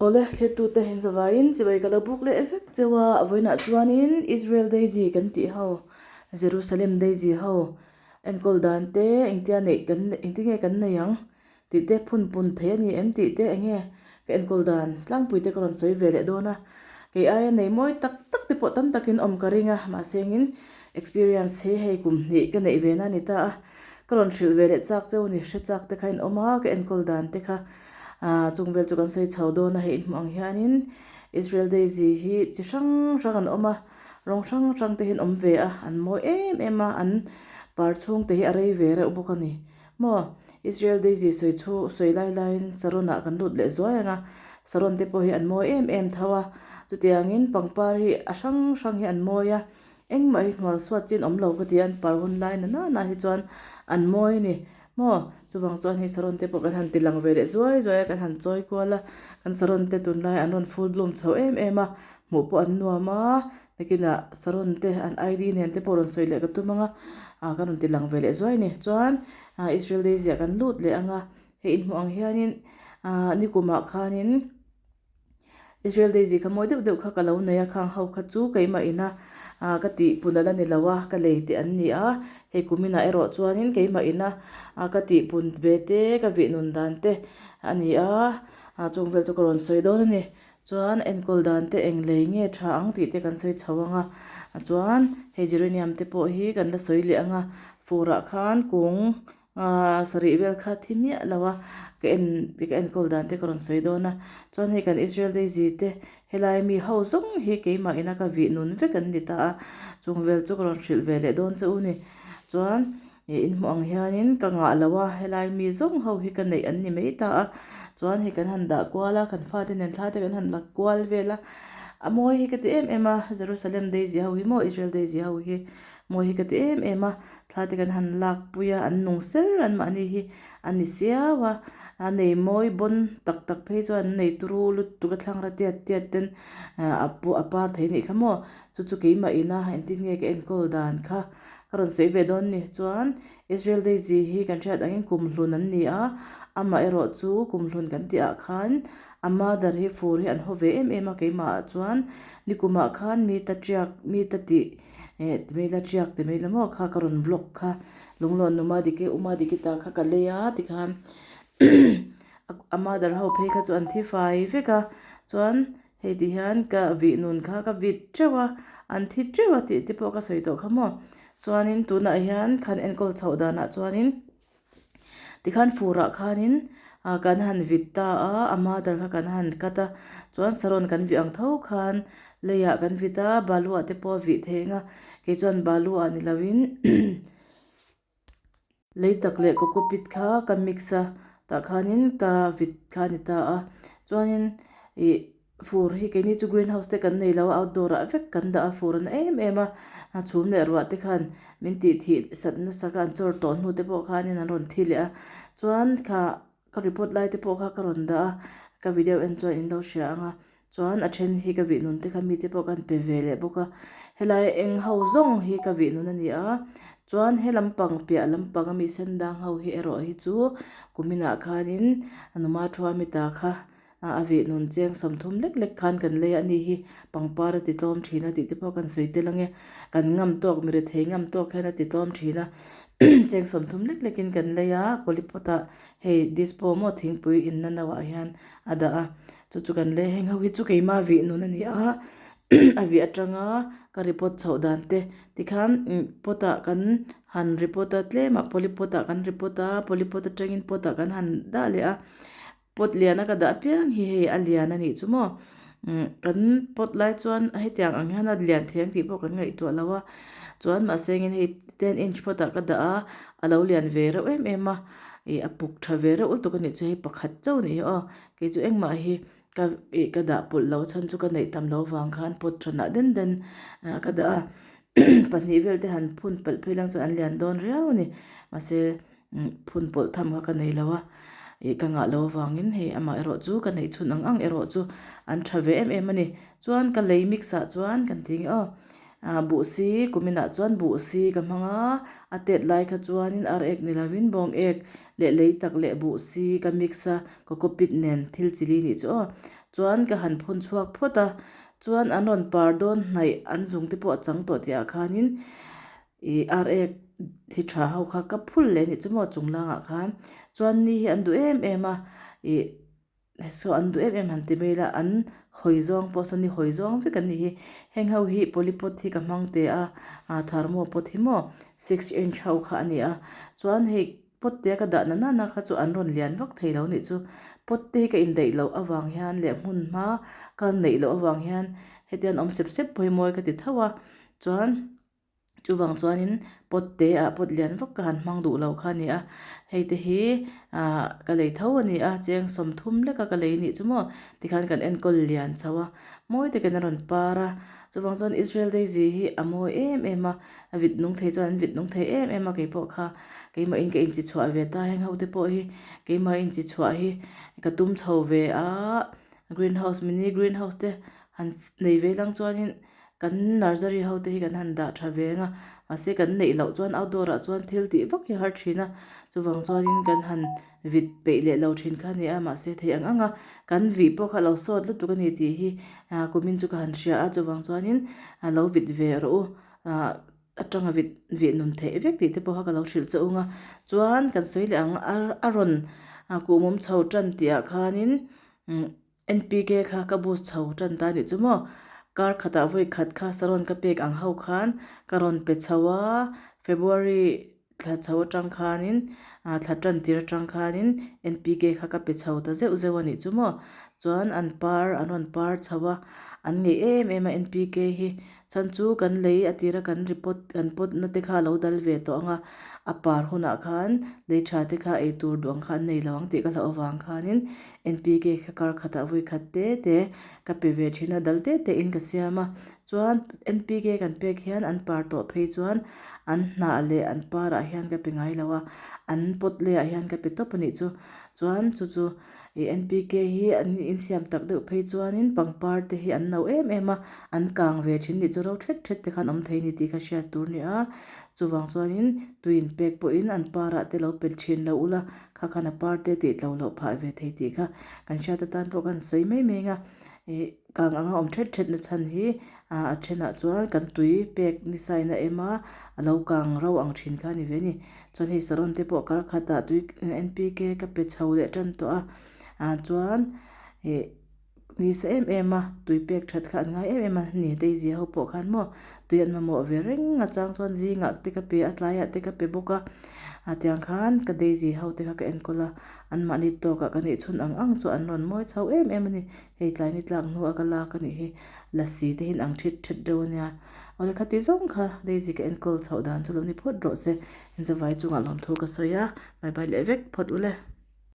Awle, thlirtute in zavaiin chibai ka lo buk leh vek cheu a, vawiinah chuanin Israel Daisy kan tih ho, Jerusalem Daisy ho enkawl dan te engtia neih kan engtin nge kan nei ang tih te phun pun thei a ni em tih te eng nge ka enkawl dan tlangpui te ka rawn sawi ve leh dawn a, kei aia nei mawi tak tak te pawh tam takin awm ka ring a, mahse engin experience hi hei kum hnih ka neih ve na a ni ta a, ka rawn hrilh ve leh chak cheu a ni, hre chak te kha in awm a, ka enkawl dan te kha. Aaa chung vel chu kan sawi chho dawn a hei inhmuh ang hianin Israel Daisy hi chi hrang hrang an awm a rawng hrang hrang te hi an awm ve a an mawi em em a an par chhung te hi a rei ve reuh bawk a ni maw Israel Daisy sawi chhu sawi lai laiin saron ah kan lut leh zuai ang a saron te pawh hi an mawi em em tho a chutiangin pangpar hi a hrang hrang hi an mawi a engmah hi hnual suat chin awm lo ka ti a an par hun lai na nana hi chuan an mawi a ni. Maw? Chuvang chuan hei saron te pawh kan han ti lang ve leh zuai zuai a, kan han chawi kual a, kan saron te tunlai an rawn full bloom chho em em a, hmuh pawh an nuam a, nakinah saron te an ID nen te pawh rawn sawi leh ka tum ang a, ah kan rawn ti lang ve leh zuai a ni. Chuan ah Israel Daisy ah kan lut leh ang a, hei inhmuh ang hianin ah nikumah khanin, Israel Daisy kha mawi deuh deuh kha ka lo nei a, khang ho kha chu keimah ina ah ka tih pun ala ni lo a, ka lei teh an ni a, hei kuminah erawh chuanin keimah ina ah ka tih pun ve te ka vih nun dan te a ni a, ah chung vel chu ka rawn sawi dawn a ni. Chuan enkawl dan te eng lei nge tha ang tih te kan sawi chho ang a, chuan hei geranium te pawh hi kan la sawi leh ang a, furah khan kung Aaa sarih vel kha thi miah lo a, ka en ka enkawl dan te ka rawn sawi dawn a, chuan hei kan Israel Daisy te helai mi ho zawng hi keimah ina ka vih nun vek an ni ta a, chung vel chu ka rawn hrilh ve leh dawn che u ni. Chuan ih inhmuh ang hianin ka ngah lo a, helai mi zawng ho hi ka neih an ni mai ta a, chuan hei kan han dah kual a, kan fate nen thla te kan han la kual vel a, a mawi hi ka ti em em a, Jerusalem Daisy ho hi maw Israel Daisy ho hi mawi hi ka ti em em a. Thla te kan han lak pui a, an nung ser an mahni hi a ni siau a, a nei mawi bawn tak tak phei chuan an nei turu lutuk a thlangra tiat tiat ten a pawh a par thei anih kha maw chu chu keimah ina engtin nge ka enkawl dan kha ka rawn sawi ve dawn ni chuan Israel Daisy hi kan hriat angin kumhlun an ni a amaherawh chu kumhlun kan tih ah khan a mother hi fur hi an haw ve em em a keimah ah chuan nikumah khan mi ta tiak mi ta tih. Eh ti mai la tiak ti mai la maw kha ka rawn vlog kha lunglawn numa diki uma diki ta kha ka lei a tikhan a mother ho phei kha chu an thi fai vek a chuan hei ti hian ka vih nun kha ka vit teuh a an thi teuh a tih te pawh ka sawi tawh kha maw chuanin tunah hian khan enkawl chhoh danah chuanin. Tikhan furah khanin ah kan han vit ta a, a mother kha kan han cut a, chuan saron kan vih ang tho khan leiah kan vit a, balu ah te pawh a vih thei ang a, kei chuan balu ah ni lovin lei tak leh coco pit kha ka mix a, tah khanin ka vit kha a ni ta a, chuanin ih. Fur hi keini chu green house te kan nei lo a, outdoor ah vek kan dah a, fur a na em em a, a chhum leh ruah te khan min tih thih sat nasa kha an chawr tawh hnu te pawh khanin an rawn thi leh a, chuan kha ka report lai te pawh kha ka rawn dah a, ka video en chuan in lo hria ang a, chuan a then hi ka vih nun te kha mite pawh ka han pe ve leh bawk a, helai eng ho zawng hi ka vih nun a ni a, chuan he lampang piah lampang ami sendang ho hi erawh hi chu kuminah khanin a numa thuami ta kha. A vih nun cheng 30 lek lek khan kan lei a ni hi pangpar a ti tlawm thin a tih te pawh kan sawi tel ange kan ngam tawk mi rethei ngam tawk hian a ti tlawm thin a cheng 30 lek lek in kan lei a polypot ah hei dispo maw thingpui in na no ah hian a dah a chu chu kan lei heng ho hi chu keima vih nun a ni a a vih atanga ka report chhoh dan te tikhan pot ah kan han report a tlem ah polypot ah kan report a polypot atangin pot ah kan han dah leh a. Pot lian a ka dah apiang hi hei a lian a nih chu maw umm kan pot lai chuan hetiang ang hian a lian thei ang tih pawh kan ngaihtuah lo a chuan mahse engin hei ten inch pot ah ka dah a a lo lian ve reuh em em a ih a puk tha ve reuh lutuk a nih chu hei pakhat chauh a nih hi aw kei chu engmah hi ka ih ka dah pawlh lo chhan chu ka neih tam loh vang khan pot thanah den den ah ka dah a pahnih vel te han phun palh phei lang chuan an lian dawn riau a ni mahse. Phun pawlh tham kha ka nei lo a, ih ka ngah lo avangin hei amah erawh chu ka neih chhun ang ang erawh chu an tha ve em em a ni. Chuan ka lei mix ah chuan kan ti nge aw, ah buhsi kuminah chuan buhsi ka hmang a, a tet lai kha chuanin ar ek ni lovin bawng ek leh lei tak leh buhsi ka mix a, coco pit nen thil chili nih chu aw. Chuan ka han phun chhuak phawt a, chuan an rawn par dawn hnaih an zung te pawh a chang tawh tih ah khanin ih ar ek thi tha ho kha ka phul leh a nih chu maw chung langah khan. Chuan ni hi an duh em em a ih saw an duh em em han ti mai ila an hawi zawng pawh saw ni hawi zawng vek an nih hi. Heng ho hi polypot hi ka hmang teh a, ah thermo pot hi maw six inch ho kha a ni a chuan hei Pot te ka dah na nana kha chu an rawn lian vak thei lo nih chu. Pot te hi ka indaih loh avang hian leh hmun hma ka neih loh avang hian hetiang an awm sep sep pawh hi mawi ka ti tho a. Chuan chuvang chuanin pot te ah pot lian vak ka han hmang duh lo kha a ni a. Hei te hi ah ka lei tho a ni a, cheng sawmthum leka ka lei nih chu maw tikhan kan enkawl lian chho a, mawi takin a rawn par a. Chuvang chuan Israel Daisy hi a mawi em em a. A vit nung thei chuan an vit nung thei em em a keipawh kha keimah in ka inchi chhuah ve ta heng ho te pawh hi keimah inchi chhuah hi ka tum chho ve a green house mini green house te han nei ve lang chuanin kan nursery ho te hi kan han dah tha ve ang a mahse kan neih loh chuan outdoor ah chuan thil tih vak hi a har thin a chuvang chuanin kan han vit peih leh lo thin kha a ni a mahse thei ang ang a kan vih pawh kha a lo sawt lutuk a ni tih hi kumin chu ka han hria a chuvang chuanin a lo vit ve rawh u. ah atanga vit vih nun theih vek tih te pawh kha ka lo hrilh che ung a chuan kan sawi leh ang a a rawn kuhmawm chho tan tih ah khanin umm N P K kha ka boost chho tan ta a nih chu maw kar khatah vawi khat kha saron ka pek ang ho khan ka rawn pe chho a February thla chho atang khanin ah thla tan tir atang khanin N P K kha ka pe chho ta zeuh zeuh a nih chu maw chuan an par an rawn par chho a an ngeih em em a N P K hi chhan chu kan lei a tira kan ri pawt kan pawt na te kha a lo dal ve tawh ang a a par hunah khan lei tha te kha ei tur duh ang kha an nei lo ang tih ka hlauh avang khanin N P K kha kar khatah vawi khat te te ka pe ve thin a dal te te in ka siam a. Chuan NPK kan pek hian an par tawh phei chuan an hnah leh an parah hian ka pe ngai lo a, an pot leiah hian ka pe tawp a nih chu. Chuan chu chu ih NPK hi an insiam tak deuh phei chuanin pangpar te hi an no em em a, an kang ve thin nih chu ro thet thet te khan awm thei a ni tih kha hriat tur a ni a. Chuvang chuanin tui inpek pawhin an parah te lo pe thin lo ula, kha khan a par te tih tlo loh phah ve thei tih kha kan hriat atan pawh kan sawi mai mai ang a. Ih kang anga awm thet thet na chhan hi ah a thenah chuan kan tui pek nisa in a em a a lo kang ro ang thin kha a ni ve a ni chuan hei saron te pawh kar khatah tui N P K ka pe chho leh tan tawh a ah chuan ih nisa em em a tui pek that kha an ngai em em a ni daisy ho pawh khan maw tui an mamawh ve reng a chang chuan zingah te ka pe a tlaiah te ka pe bawk a ah tiang khan ka daisy ho te kha ka enkawl a. Anmahni tawkah ka nih chhun ang ang chu an rawn mawi chho em em a ni. Hei tlai ni tlak hnuah ka lak a nih hi. Lasi te hian ang thit thet deuh a nia. Awle khati zawng kha Daisy ka enkawl chhoh dan chu lo ni phawt rawh se. Inzavai chungah lawmthu ka sawi a, bye bye leh vek phawt ule.